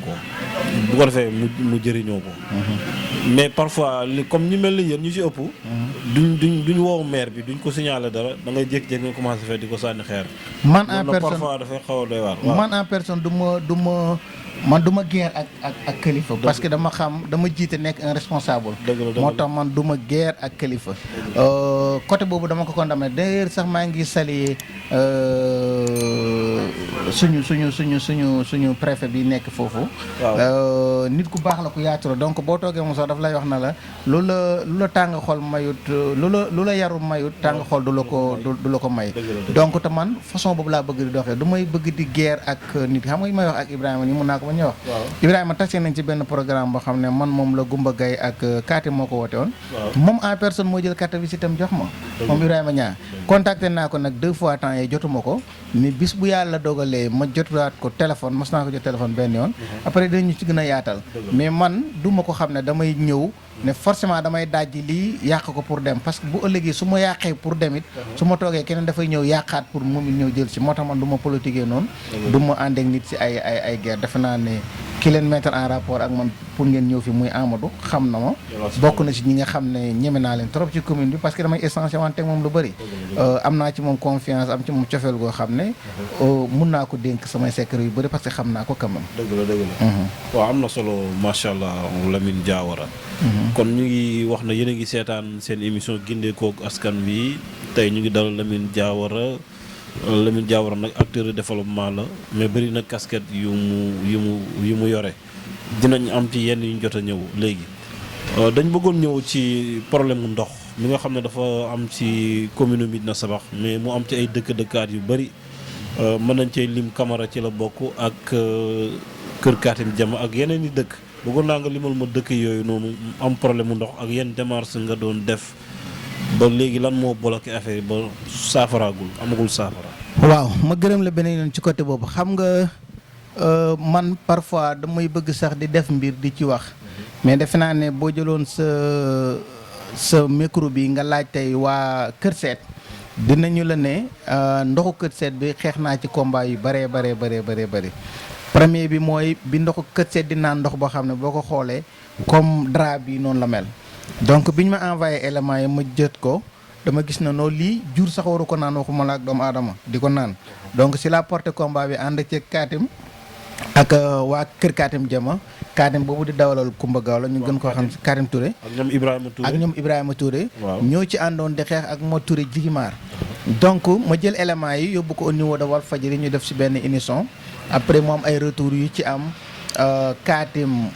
bu ko defee mu jëriñoo ko. mais parfois comme ñu mel ni yéen ñu ci ëpp. duñ woo maire bi duñ ko signaler dara da ngay jékki-jékki nga commencé fee di ko sànni xeer. man en personne parfois dafay xaw a doy waar. man en personne du ma guerre ak kilifa. parce que dama jiite nekk un responsable. moo tax man du ma guerre ak kilifa. côté boobu dama ko condamné d'ailleurs sax maa ngi saluer suñu préfet bi nekk foofu. nit ku baax la ku yaatu la donc boo toogee moom sax daf lay wax na la lu la tàng xol mayut lu la yarul mayut tàng xol du la ko may. donc te man façon boobu laa bëgg di doxee du may bëgg di guerre ak nit xam nga may wax ak Ibrahima ni mun naa ko ba ñu wax. Ibrahima tase nañ ci benn programme boo xam ne man moom la Goumba Gaye ak Kaati moo ko woote woon. moom en personne moo jël carte visite am jox ma. moom Ibrahima ñaa contacté naa ko nag 2 fois temps yii jotuma ko ni bis bu yàlla dogalee ma jotaat ko téléphone mos naa ko jot téléphone benn yoon. après dinañu ci gën a yaatal. mais man du ma ko xam ne damay ñëw ne forcément damay dajji lii yàq ko pour dem parce que bu ëllëgee su ma yàqee pour dem it su ma toogee keneen dafay ñëw yàqaat pour moom it ñëw jël si moo tax man du ma politiquer noonu. du ma ànd ak nit si ay guerre defe naa ne ki leen mettre en rapport ak man pour ngeen ñëw fi muy Amadou xam na ma. bokk na si ñi nga xam ne ñeme naa leen trop ci commune bi parce que damay échanger wante moom lu bëri. am naa ci moom confiance am ci moom cofeel goo xam ne mun naa ko dénk samay secret yu bëri parce que xam naa ko quand même. dëgg la. waaw am na solo macha allah Lamine Diawara. kon ñu ngi wax na yéen a ngi seetaan seen émission gindeekook askan wi tey ñu ngi dalal Lamine Diawara nag acteur de développement la mais bëri na casquette yu mu yore dinañ am ci yenn yu ñu jot a ñëw léegi dañ bëggoon ñëw ci problème mu ndox mi nga xam ne dafa am ci commune Médina Sabakh mais mu am ci ay dëkkaat yu bëri mën nañ cee lim Camara ci la bokk ak Kër Katim Jama ak yeneen i dëkk bëggoon naa nga limal ma dëkk yooyu noonu am problème mu ndox ak yenn démarche nga doon def ba léegi lan moo bloqué affaire yi ba amagul saafara. waaw ma gërëm la beneen yoon ci côté boobu xam nga man parfois damay bëgg sax di def mbir di ci wax mais defe naa ne boo jëloon sa micro bi nga laaj tey waa Kër Seet dinañu la ne ndoxu Kër Seet bi xeex naa ci combat yu bëree bëri. premier bi mooy bi ndoxu Kër Seet di naan ndox boo xam ne boo ko xoolee comme drap bi noonu la mel. donc biñ ma envoyé éléments yi ma jët ko dama gis na noonu lii jur sax waru ko naan waxuma la ak doomu aadama di ko naan donc si la porté combat bi ànd ci Kaatim ak waa Kër Kaatim Jama Kaatim boobu di dawalal Kumba Gaaw la ñu gën koo xam si Kaatim Touré. ak ñoom Ibrahima Touré. ñoo ci àndoon di xeex ak moo Touré Jigimaar. donc ma jël éléments yi yóbbu ko au niveau de Walfadjri ñu def si benn émission après moom ay retours yu ci am Kaatim.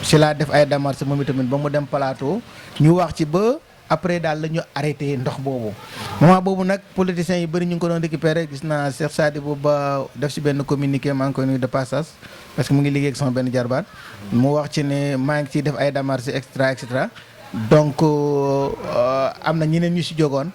si laa def ay démarches moom itamit ba mu dem plateau ñu wax ci ba après daal la ñu arrêté ndox boobu moment boobu nag politiciens yi bëri ñu ngi ko doon récupéré gis naa Cheikh Sadibou Ba def si benn communiqué maa ngi koy nuyu de passage parce que mu ngi liggéey ak sama benn jarbaat mu wax ci ne maa ngi ciy def ay démarches et cetera donc am na ñeneen ñu si jógoon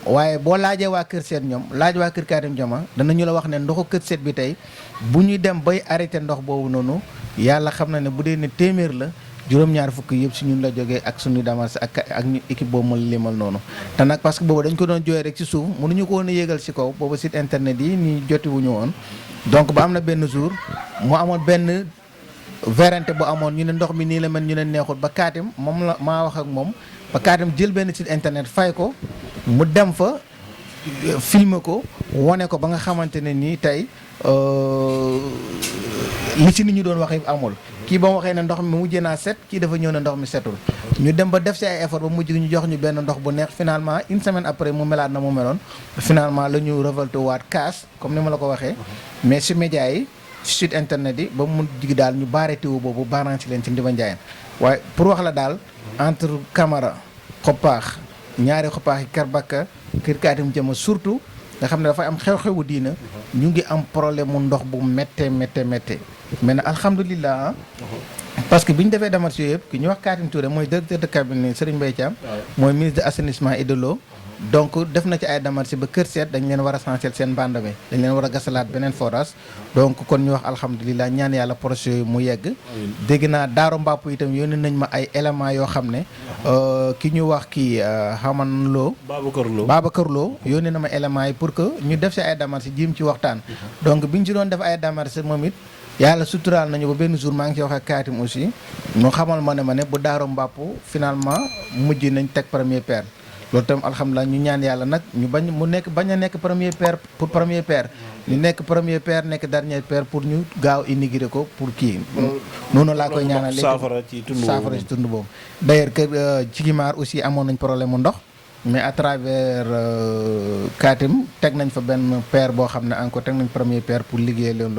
waaye boo laajee waa Kër Seet ñoom laaj waa Kër Katim Jama danañu la wax ne ndoxu Kër Seet bi tey bu ñuy dem bay arrêté ndox boobu noonu yàlla xam na ne bu dee ne téeméer la juróom-ñaar fukk yëpp si ñun la jógee ak suñu démarche ak ñu équipe boobu ma limal noonu te nag parce que boobu dañ ko doon jooy rek ci suuf mënuñu ko woon a yéegal si kaw boobu site internet yi nii jotiwuñu woon donc ba am na benn jour mu amoon benn vérité bu amoon ñu ne ndox mi nii la mel ñu ne neexul ba Kaatim moom la maa wax ak moom ba Kaatim jël benn site internet fay ko mu dem fa filmer ko wane ko ba nga xamante ne nii tey li ci nit ñu doon wax yëpp amul kii ba mu waxee ne ndox mi mujjee naa set kii dafa ñëw ne ndox mi setul ñu dem ba def ci ay effort ba mujj ñu jox ñu benn ndox bu neex finalement une semaine après mu melaat na mu meloon finalement la ñu révolté waat kaas comme ni ma la ko waxee mais si média yi si site internet yi ba mu jig daal ñu baare teewu boobu baaraan si leen ci Ndiba Ndiayeen waaye pour wax la daal entre Camara Xoppaax ñaari Xoppaax yi Karbaka Kër Kaatim Jama surtout nga xam ne dafay am xew-xewu diina ñu ngi am problème mu ndox bu méttee mais nag alhamdulilah parce que bi ñu defee démarches yooyu yëpp ki ñu wax Katim Touré mooy directeur de cabinet Serigne Mbaye Thiam mooy ministre de assainissement et de l'eau donc def na ci ay démarches ba Kër Seet dañ leen war a changer seen bande bi dañ leen war a gasalaat beneen forage donc kon ñu wax alhamdulilah ñaan yàlla projet yooyu mu yegg. dégg naa Daaro Mbàpp itam yónnee nañ ma ay éléments yoo xam ne ki ñu wax kii xaman loo Babacar Lo yónnee na ma éléments yi pour que ñu def si ay démarches jiim ci waxtaan donc biñ ci doon def ay démarches moom it yàlla suturaal nañu ba benn jour maa ngi ci wax ak Kaatim aussi mu xamal ma ne bu Daaro Mbàpp finalement mujj nañ teg première pierre loolu tam alhamdulilah ñu ñaan yàlla nag ñu bañ a nekk première pierre pour première pierre ñu nekk première pierre nekk dernière pierre pour ñu gaaw inaugurer ko pour kii noonu laa koy ñaanal léegi saafara ci tund boobu d'ailleurs que Jigimar aussi amoon nañ problème mu ndox mais à travers Kaatim teg nañ fa benn pierre boo xam ne encore teg nañ première pierre pour liggéey leen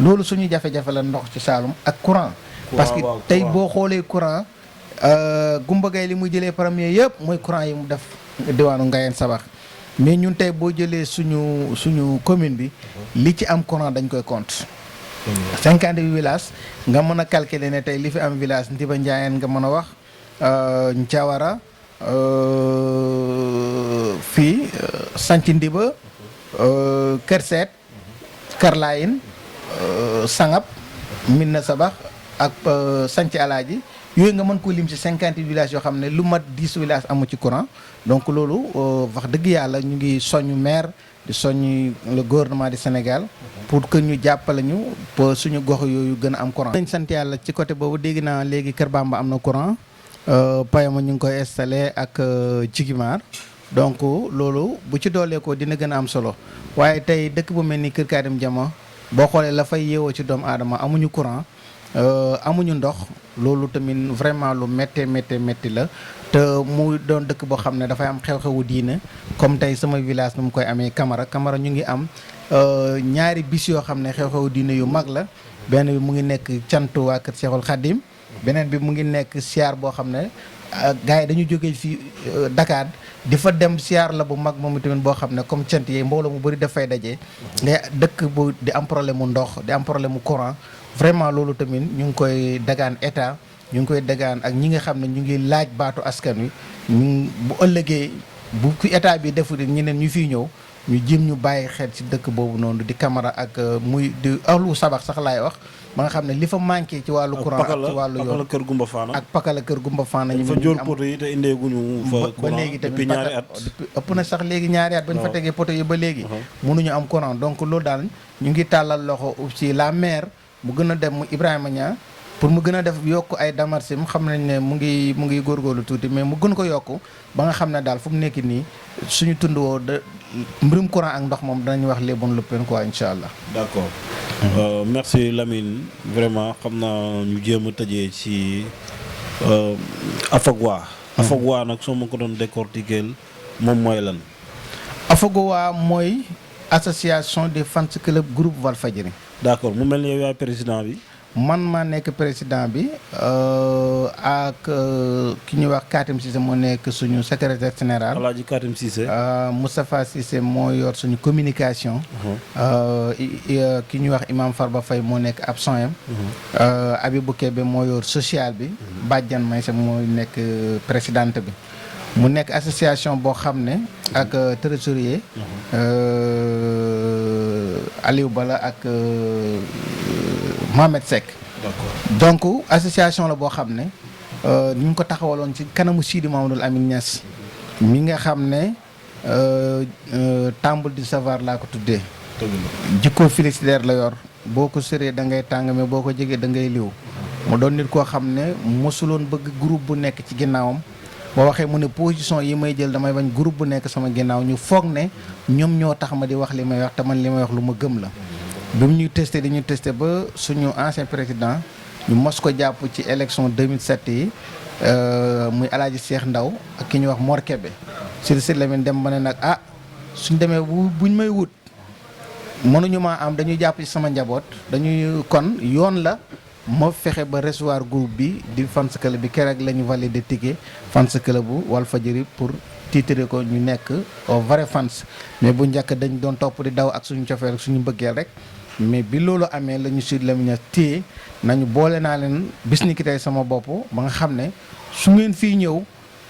loolu suñu jafe-jafe la ndox ci Saloum ak courant parce que tey boo xoolee courant Gumba Gay li muy jëlee premier yëpp mooy courant yi mu def diwaanu Ngayeen Sabax mais ñun tey boo jëlee suñu commune bi li ci am courant dañ koy compte 58 villages nga mën a calculer ne tey li fi am village Ndiba Ndiayeen nga mën a wax Njawara fii Sanc Ndiba Kër Seet Karlayin Sangap Minna Sabax ak Sanc Alaaji yooyu nga mën koo lim ci 50 villages yoo xam ne lu mat 10 villages amu ci courant donc loolu wax dëgg yàlla ñu ngi soñu maire di soñu le gouvernement du Sénégal pour que ñu jàppale ñu pour suñu gox yooyu gën a am courant. dañ sant yàlla ci côté boobu dégg naa léegi Kër Bamba am na courant Payama ñu ngi koy installé ak Jigimar donc loolu bu ci doolee ko dina gën a am solo waaye tey dëkk bu mel ni Kër Kaadim Jama boo xoolee la fay yeewoo ci doomu aadama amuñu courant amuñu ndox loolu tamit vraiment lu métti la te mu doon dëkk boo xam ne dafay am xew-xewu diine comme tey sama village nu mu koy amee Camara ñu ngi am ñaari bis yoo xam ne xew-xewu diine yu mag la benn bi mu ngi nekk cantu waa kër Cheikhul Khadim beneen bi mu ngi nekk siyaar boo xam ne gars yi dañu jógee fii Dakar di fa dem siyaar la bu mag moom tamit boo xam ne comme cant yi mbooloo mu bëri dafay daje. nga dëkk bu di am problème mu ndox di am problème mu courant vraiment loolu tamit ñu ngi koy dagaan état ñu ngi koy dagaan ak ñi nga xam ne ñu ngi laaj baatu askan wi ñu bu ëllëgee bu ku état bi defu ñeneen ñu fiy ñëw ñu jéem ñu bàyyi xel ci dëkk boobu noonu di Camara ak muy di ahlu Sabax sax laay wax ba nga xam ne li fa manqué ci wàllu courant ak ci wàllu yoon Kër Gumba Faana ak Pakala Kër Gumba Faana ñu fa jóor poto yi te indeeguñu fa ba léegi depuis tamit ñaari at ëpp na sax léegi ñaari at ba ñu fa tegee poto yi ba léegi mënuñu am courant donc loolu daal ñu ngi tàllal loxo ci la maire mu gën a dem mu Ibrahima Niang pour mu gën a def yokk ay démarches mu xam nañ ne mu ngi góorgóorlu tuuti mais mu gën ko yokk ba nga xam ne daal fu mu nekk nii suñu tund woo de mbirum courant ak ndox moom danañ wax les bonnes lëppeen quoi incha allah. d'accord merci Lamine vraiment xam naa ñu jéem a tëjee ci Afagwa. Afagwa nag soo ma ko doon décortiquer moom mooy lan. Afagwa mooy association des fans club groupe Walfadjri. d'accord mu mel ni yow yaay président bi. man maa nekk président bi ak ki ñuy wax Katim Cissé moo nekk suñu secrétaire général. Alaaji Katim Cissé. Moustapha Cissé moo yor suñu communication. ki ñuy wax Imam Farba Faye moo nekk absent yam. Abibou Kébé moo yor social bi. Badiane Maysa mooy nekk présidente bi. mu nekk association boo xam ne ak trésorier Aliou Bala ak Mohamed Seck. donc association la boo xam ne ñu ngi ko taxawaloon ci kanamu Sidi Mamadou Amine Niass mi nga xam ne temple du savoir laa ko tuddee. jikko philistière la yor boo ko sëree da ngay tàng mais boo ko jegee da ngay liw mu doon nit koo xam ne mosuloon bëgg groupe bu nekk ci ginnaawam. boo waxee mu ne position yi may jël damay bañ groupe bu nekk sama ginnaaw ñu foog ne ñoom ñoo tax ma di wax li may wax te man li may wax lu ma gëm la. bi mu ñuy testé dañuy testé ba suñu ancien président ñu mos ko jàpp ci élection 2007 yi muy Alaaji Cheikh Ndaw ak ki ñuy wax Mor Kébé si Lamine dem ba ne nag suñ demee buñ may wut mënuñu maa am dañuy jàpp ci sama njaboot dañuy kon yoon la. moo fexe ba recevoir groupe bi di fans club bi keroog la ñu validé ticket fans club bu Walfadjri pour titrer ko ñu nekk au vrai fans mais bu njëkk dañ doon topp di daw ak suñu cofeel ak suñu mbëggeel rek mais bi loolu amee la ñu Sidy Lamine téye nañu boole naa leen bis ni ki tey sama bopp ba nga xam ne su ngeen fii ñëw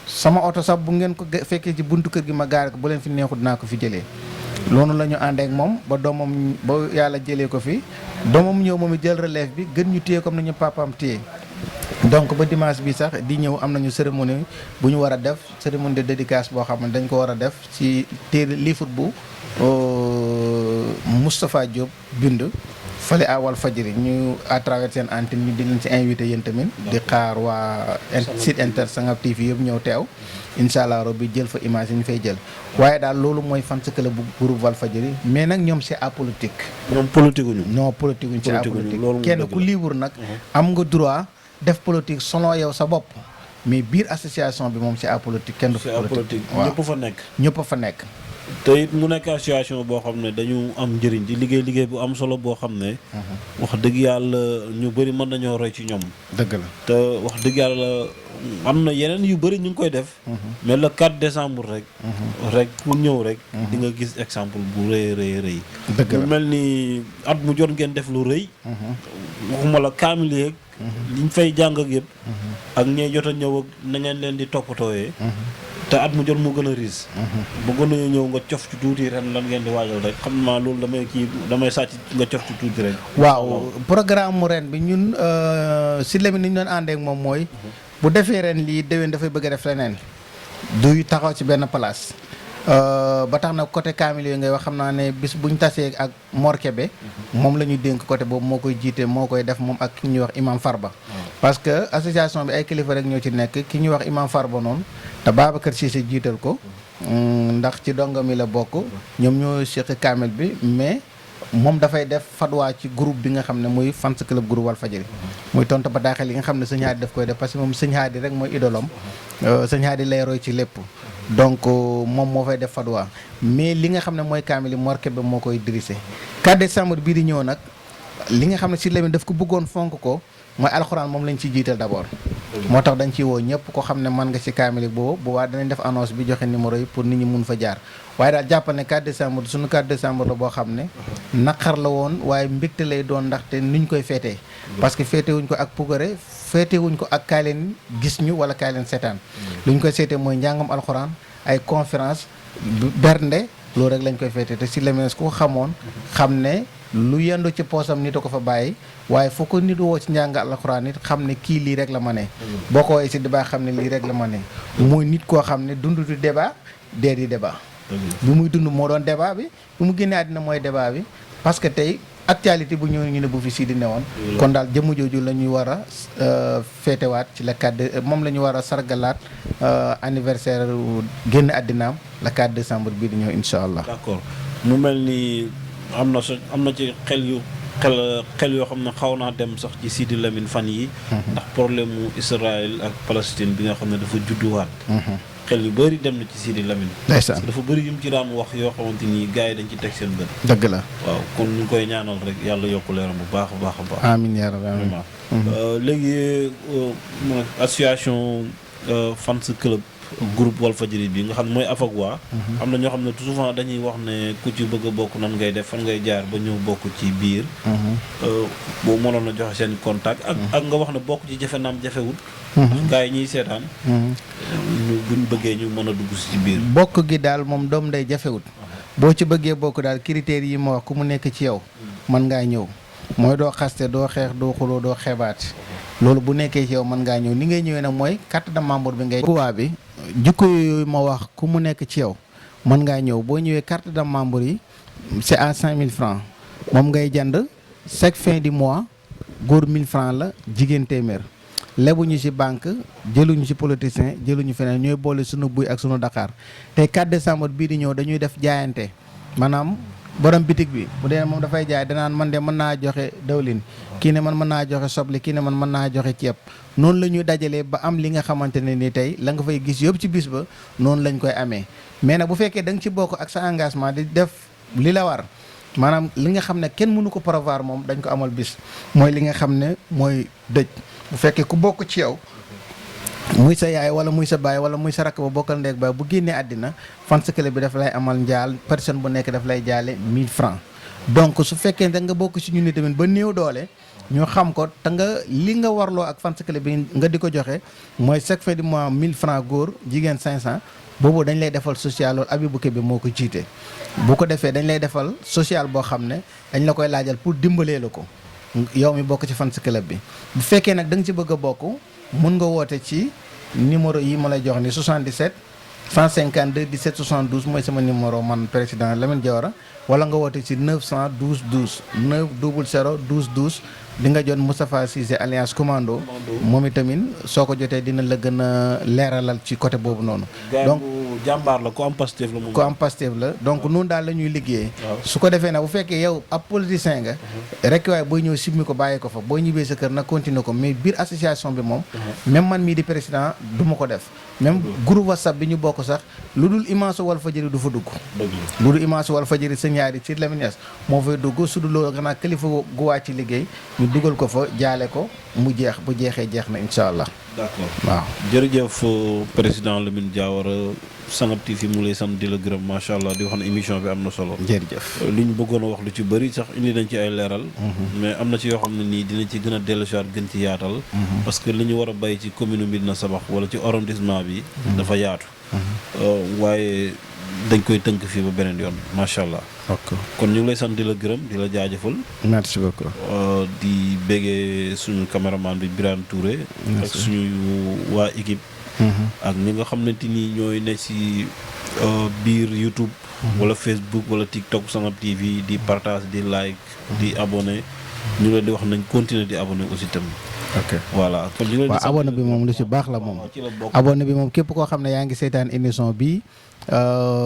sama oto sax bu ngeen ko fekkee ci buntu kër gi ma gaare ko bu leen fi neexut dinaa ko fi jëlee. loolu la ñu àndee ak moom ba doomam ba yàlla jëlee ko fi doomam ñëw moom it jël relève bi gën ñu téye comme nañu papaam téye. donc ba dimanche bi sax di ñëw am nañu cérémonie bu ñu war a def cérémonie de dédicace boo xam ne dañ ko war a def ci téere livre bu Moustapha Diop bind fële à Walfadjri ñu à travers seen antenne ñu di leen ci invité yéen tamit di xaar waa site inter Sangap TV yëpp ñëw teew incha allah rabbi jël fa image yi ñu fay jël waaye daal loolu mooy fan club bu groupe Walfadjri mais nag ñoom c'est apolitique. ñoom politique ñu. non politique wuñ c'est apolitique kenn ku libre nag am nga droit def politique selon yow sa bopp mais biir association bi moom c'est apolitique kenn du fa politique waaw ñëpp fa nekk. ñëpp fa nekk. te it mu nekk association boo xam ne dañu am njëriñ di liggéey bu am solo boo xam ne. wax dëgg yàlla ñu bëri mën nañoo roy ci ñoom. dëgg la te wax dëgg yàlla am na yeneen yu bëri ñu ngi koy def. mais le 4 décembre rek. rek ku ñëw rek. di nga gis exemple bu rëy rëy. dëgg la mu mel ni at mu jot ngeen def lu rëy. waxuma la kaamil yeeg liñ fay jàng ak yëpp. ak ñee jot a ñëw ak na ngeen leen di toppatooyee. te at mu jot mu gën a riis. bëggoon nañu ñëw nga cof ci tuuti ren lan ngeen di waajal rek xam naa loolu damay sàcc nga cof ci tuuti rek. waaw programme mu ren bi ñun si lemi ni ñu doon àndee ak moom mooy. bu defee ren lii déwén dafay bëgg a def leneen. duy taxaw ci benn place. ba tax na côté kaamil yooyu ngay wax xam naa ne bis buñ tasee ak Mor Kébé moom la ñu dénk côté boobu moo koy jiite moo koy def moom ak ki ñuy wax imam Farba. parce que association bi ay kilifa rek ñoo ci nekk ki ñuy wax imam Farba noonu te Babacar Cissé jiital ko ndax ci donga mi la bokk ñoom ñoo seq kaamil bi mais moom dafay def fatwa ci groupe bi nga xam ne muy fans club groupe Walfadjri muy tontu ba daaxel yi nga xam ne sëñ Hadi daf koy def parce que moom sëñ Hadi rek mooy idolom sëñ Hadi lay roy ci lépp donc moom moo fay def fatwa mais li nga xam ne mooy kaamil yi Mor Kébé moo koy dirigé 4 décembre bii di ñëw nag li nga xam ne si Lamine daf ko bëggoon fonk ko mooy alxuraan moom lañ ciy jiital d'abord moo tax dañ ciy woo ñëpp ko xam ne mën nga ci kaamil boobu bu waa danañ def annonce bi joxe numéro yi pour nit ñi mun fa jaar waaye daal jàppal ne 4 décembre suñu 4 décembre la boo xam ne naqar la woon waaye mbégte lay doon ndaxte nuñ koy feetee parce que feete wuñ ko ak pugare feete wuñ ko ak kaay leen gis ñu wala kaay leen seetaan lu ñu koy seetee mooy njàngam alxuraan ay conférence bernde loolu rek lañ koy feete te si Lamine ku ko xamoon xam ne lu yendu ci poosam nit a ko fa bàyyi waaye foo ko nit woo ci njàng alxuraan nit xam ne kii lii rek la ma ne boo ko woowee si débat xam ne lii rek la ma ne mooy nit koo xam ne dund du débat dee di débat bi muy dund moo doon débat bi mu génnee àddina mooy débat bi parce que tey actualité bu ñëw ñu ne bu fi sii di newoon kon daal jëmm jooju la ñuy war a féetewaat ci la 4 moom la ñu war a sargalaat anniversaire génn àddinaam la 4 décembre bii di ñëw incha allah. d'accord mu mel ni am na ci xel yoo xam ne xaw naa dem sax ci Sidi Lamine fan yi ndax problème mu Israël ak Palestine bi nga xam ne dafa judduwaat. xel yu bëri dem na ci Sidi Lamine. ndeysaan dafa bëri yu mu ci daan wax yoo xamante ni gars yi dañ ci teg seen bët. dëgg la waaw kon ñu ngi koy ñaanal rek yàlla yokku leeram bu baax a baax a baax. amiin yaa rabbi amiin léegi association fans club groupe Walfadjri bi nga xam ne mooy Afagwa. am na ñoo xam ne souvent dañuy wax ne ku ci bëgg a bokk nan ngay def fan ngay jaar ba ñëw bokk ci biir. boo mënoon a joxe seen contact. ak nga wax ne bokk ci jafe naam jafewul. gars yi ñuy seetaan. buñ bëggee ñu mën a dugg ci biir. bokk gi daal moom doom day jafewut boo ci bëggee bokk daal critères yi ma wax ku mu nekk ci yow mën ngaa ñëw mooy doo xaste doo xeex doo xuloo doo xebaat loolu bu nekkee ci yow mën ngaa ñëw ni ngay ñëwee nag mooy carte de membre bi ngay waa bi jikko yooyu ma wax ku mu nekk ci yow mën ngaa ñëw boo ñëwee carte de membre yi c'est à 5000 francs moom ngay jënd chaque fin du mois góor 1000 francs la jigéen téeméer lebuñu ci banque jëluñu ci politicien jëluñu feneen ñooy boole sunu buy ak sunu Dakar te 4 décembre bii di ñëw dañuy def jaayante maanaam borom bitig bi bu dee moom dafay jaay danaan man de mën naa joxe dawlin kii ne man mën naa joxe soble kii ne man mën naa joxe ceeb noonu la ñuy dajalee ba am li nga xamante ne ni tey la nga fay gis yëpp ci bis ba noonu lañ koy amee mais nag bu fekkee da nga ci bokk ak sa engagement di def li la war maanaam li nga xam ne kenn mënu ko prévoir moom dañ ko amal bis mooy li nga xam ne mooy dëj bu fekkee ku bokk ci yow muy sa yaay wala muy sa baay wala muy sa rakk ba bokkal ndeeg baay bu génnee àddina fans club bi daf lay amal njaal personne bu nekk daf lay jaale 1000 francs donc su fekkee da nga bokk ci ñun tamit ba néew doole ñu xam ko te nga li nga warloo ak fans club bi nga di ko joxe mooy chaque fin du mois 1000 francs góor jigéen 500 boobu dañ lay defal social loolu Habibou Kébé moo ko jiite. bu ko defee dañ lay defal social boo xam ne dañ la koy laajal pour dimbalee la ko yow mi bokk ci fans club bi bu fekkee nag da nga ci bëgg a bokk mun nga woote ci numéro yi ma lay jox ni 77 152 17 72 mooy sama numéro man président Lamine Diawara wala nga woote ci 912 12 900 12 12 di nga jot Moustapha Cissé alliance commando moom itamit soo ko jotee dina la gën a leeralal ci côté boobu noonu. donc jàmbaar la ku am Pastef la moom. ku am Pastef la donc noonu daal la ñuy liggéeyee. su ko defee nag bu fekkee yow ab politicien nga. rek waaye booy ñëw simmi ko bàyyi ko fa boo ñibbee sa kër nag continuer ko mais biir association bi moom. même man mii di président du ma ko def. même groupe WhatsApp bi ñu bokk sax lu dul image Walfadjri du fa dugg. lu dul image Walfadjri sëñ Yaari ci Lamine Niass moo fay dugg su dul loolu xanaa kilifa gu wàcc ci liggéey ñu dugal ko fa jaale ko mu jeex bu jeexee jeex na incha allah. d'accord waaw jërëjëf président Lamine Diawara Sangap TV mu lay sant di la gërëm macha allah di wax ne émission bi am na solo. jërëjëf li ñu bëggoon a wax lu ci bëri sax indi nañ ci ay leeral. mais am na ci yoo xam ne nii dinañ ci gën a dellusiwaat gën ci yaatal. parce que li ñu war a bay ci commune Médina Sabakh wala ci arrondissement bi. dafa yaatu. waaye dañ koy tënk fii ba beneen yoon macha allah. ok kon ñu ngi lay sant di la gërëm di la jaajëfal. merci beaucoup. di béggee suñu caméraman bi Birane Touré. ak suñu waa équipe. ak ñi nga xamante ni ñooy ne ci biir YouTube. wala Facebook wala TikTok Sangap TV di partage di like. di abonné ñu leen di wax nañ continuer di abonné aussi tam. ok voilà kon ñu leen di waaw abonné bi moom lu ci baax la moom. abonné bi moom képp koo xam ne yaa ngi seetaan émission bi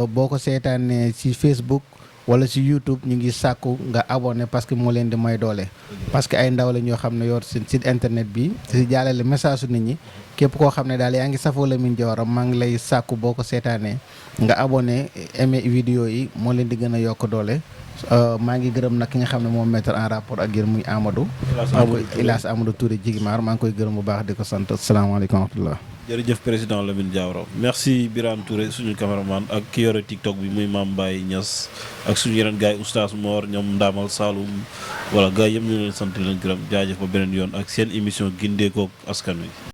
boo ko seetaanee ci Facebook wala ci YouTube ñu ngi sàkku nga abonné parce que moo leen di may doole. parce que ay ndaw la ñoo xam ne yor seen site internet bi ci jàllale message su nit ñi képp koo xam ne daal yaa ngi safoo Lamine Diawara maa ngi lay sàkku boo ko seetaanee nga abonné aimé vidéo yi moo leen di gën a yokk doole. maa ngi gërëm nag ki nga xam ne moom mettre en rapport ak yéen muy Amadou. Ilaas Amadou Touré Jigimar maa ngi koy gërëm bu baax di ko sant asalaamaaleykum wa rahmatulah. jërëjëf président Lamine Diawara merci Birane Touré suñu caméraman ak ki yore TikTok bi muy Mame Baye Niass ak suñu yeneen gars yi oustaz Mor ñoom Ndamal Saloum wala gars yëpp ñu leen sant leen gërëm jaajëf ba beneen yoon ak seen émission gindeekook askan wi.